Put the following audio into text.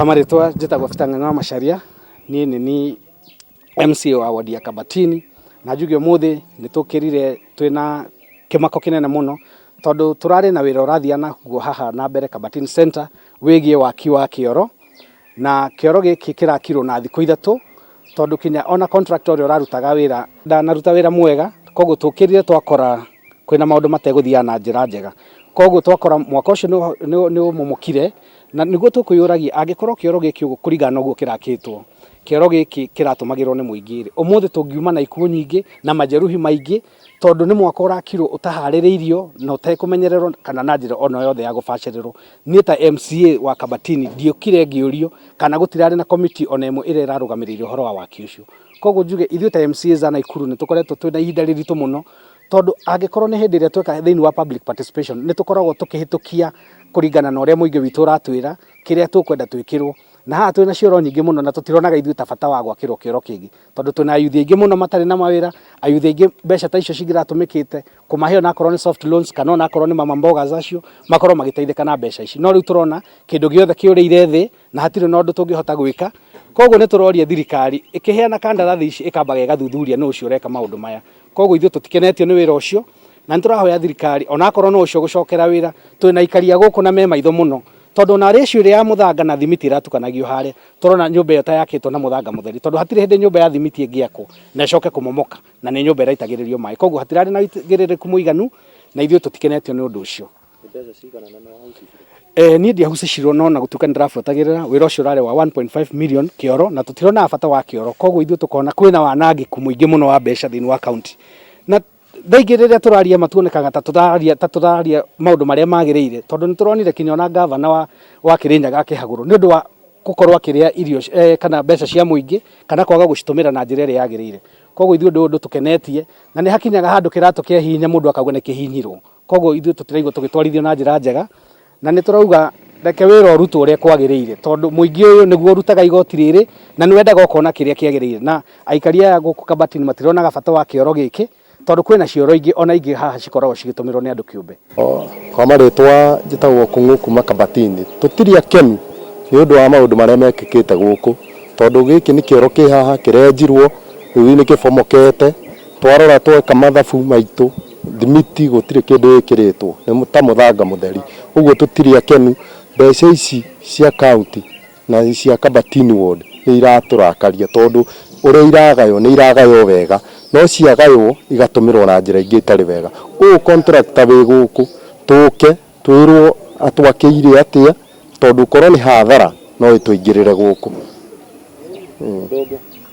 Kwa marĩtwa njĩtagwo Peter Ng'ang'a wa Macharia, niĩ nĩ ni MCA wa ward ya Kabatini, na njuge ũmũthĩ nĩ tũkĩrire twĩna kĩmako kĩnene mũno tondũ tũrarĩ na wĩra ũrathiĩ naguo haha na mbere Kabatini Center wĩgiĩ waki wa kĩoro, na kĩoro gĩkĩ kĩrakirwo na thikũ 3 tondũ kinya ona contractor ũrĩa ũrarutaga wĩra ndanaruta wĩra mwega. Koguo tũkĩrire twakora kwĩna maũndũ mategũthiaga na njĩra njega, koguo twakora mwaka ũcio nĩ ũmomokire, na nĩguo tũkwĩyũragia angĩkorwo kĩoro gĩkĩ ũguo kũringana na ũguo kĩrakĩtwo, kĩoro gĩkĩ kĩratũmagĩrwo nĩ mũingĩ rĩ, ũmũthĩ tũngiuma na ikuũ nyingĩ na majeruhi maingĩ tondũ nĩ mwaka ũrakirwo ũtaharĩrĩirio na ũtekũmenyererwo kana na njĩra ona yothe ya gũbacĩrĩrwo. Niĩ ta MCA wa Kabatini ndiũkire ngĩũrio kana gũtirarĩ na komiti ona ĩmwe ĩrĩa ĩrarũgamĩrĩire ũhoro wa waki ũcio. Koguo njuge ithuĩ ta MCAs a Naikuru nĩ tũkoretwo twĩna ihinda rĩritũ mũno tondũ angĩkorwo nĩ hĩndĩ ĩrĩa tweka thĩinĩ wa public participation nĩ tũkoragwo tũkĩhĩtũkia kũringana na ũrĩa mũingĩ witũ ũratwĩra kĩrĩa tũkwenda twĩkĩrwo, na haha twĩna cioro nyingĩ mũno na tũtironaga ithuĩ ta bata wa gwakĩrwo kĩoro kĩngĩ tondũ twĩna ayuthi aingĩ mũno matarĩ na mawĩra, ayuthi aingĩ mbeca ta icio cingĩratũmĩkĩte kũmahe onakorwo nĩ soft loans kana onakorwo nĩ mama mbogas acio makorwo magĩteithĩka na mbeca ici. No rĩu tũrona kĩndũ gĩothe kĩũrĩire thĩ na hatirĩ na ũndũ tũngĩhota gwĩka. Koguo nĩ tũroria thirikari ĩkĩheana kandarathi ici ĩkambaga ĩgathuthuria nũ ũcio ũreka maũndũ maya. Koguo ithuĩ tũtikenetio nĩ wĩra ũcio na nĩ tũrahoya thirikari onakorwo no ũcio gũcokera wĩra, twĩna aikari a gũkũ na me maitho mũno tondũ ona ratio ĩrĩa ya mũthanga na thimiti ĩratukanagio harĩa tũrona nyũmba ĩyo ta yakĩtwo na mũthanga mũtheri tondũ hatirĩ hĩndĩ nyũmba ya thimiti ĩngĩakwo na ĩcoke kũmomoka na nĩ nyũmba ĩraitagĩrĩrio maĩ. Koguo hatirarĩ na ũigĩrĩrĩku mũiganu na ithuĩ tũtikenetio nĩ ũndũ ũcio. Niĩ ndiahucicirwo no na gũtuĩka nĩ ndĩrabuatagĩrĩra wĩra ũcio ũrarĩ wa 1.5 million kĩoro na tũtironaga bata wa kĩoro, koguo ithuĩ tũkona kwĩna wanangĩku mũingĩ mũno wa mbeca thĩinĩ wa county. Na thaa ingĩ rĩrĩa tũraria matuonekaga ta tũraria maũndũ marĩa magĩrĩire tondũ nĩ tũronire kinya ona gavana wa Kĩrĩnyaga akĩhagũrwo nĩ ũndũ wa gũkorwo akĩrĩa irio kana mbeca cia mũingĩ kana kwaga gũcitũmĩra na njĩra ĩrĩa yagĩrĩire. Koguo ithuĩ ũndũ ũyũ ndũtũkenetie na nĩ hakinyaga handũ kĩratũ kĩahihinya mũndũ akauga nĩ kĩhihinyirwo. Koguo ithuĩ tũtiraigua tũgĩtwarithio na njĩra njega na nĩ tũrauga reke wĩra ũrutwo ũrĩa kwagĩrĩire tondũ mũingĩ ũyũ nĩguo ũrutaga igoti rĩrĩ na nĩ wendaga ũkona kĩrĩa kĩagĩrĩire, na aikari aya gũkũ Kabatini matironaga bata wa kĩoro gĩkĩ tondũ kwĩna cioro ingĩ ona ingĩ haha cikoragwo cigĩtũmĩrwo nĩ andũ kĩũmbe. Kwa marĩtwa njĩtagwo Kũng'ũ kuma Kabatini. Tũtirĩ akenu nĩ ũndũ wa maũndũ marĩa mekĩkĩte gũkũ tondũ gĩkĩ nĩ kĩoro kĩ haha kĩrenjirwo rĩu nĩ kĩbomokete. Twarora tweka mathabu maitũ thimiti gũtirĩ kĩndũ ĩkĩrĩtwo nĩ ta mũthanga mũtheri. Ũguo tũtirĩ akenu. Mbeca ici cia county na cia Kabatini ward nĩ iratũrakaria tondũ ũrĩa iragaywo nĩ iragaywo wega no ciagaywo igatũmĩrwo na njĩra ingĩ itarĩ wega. Ũyũ contractor wĩ gũkũ tũke twĩrwo atwakĩire atĩa tondũ korwo nĩ hathara no ĩtũingĩrĩre gũkũ.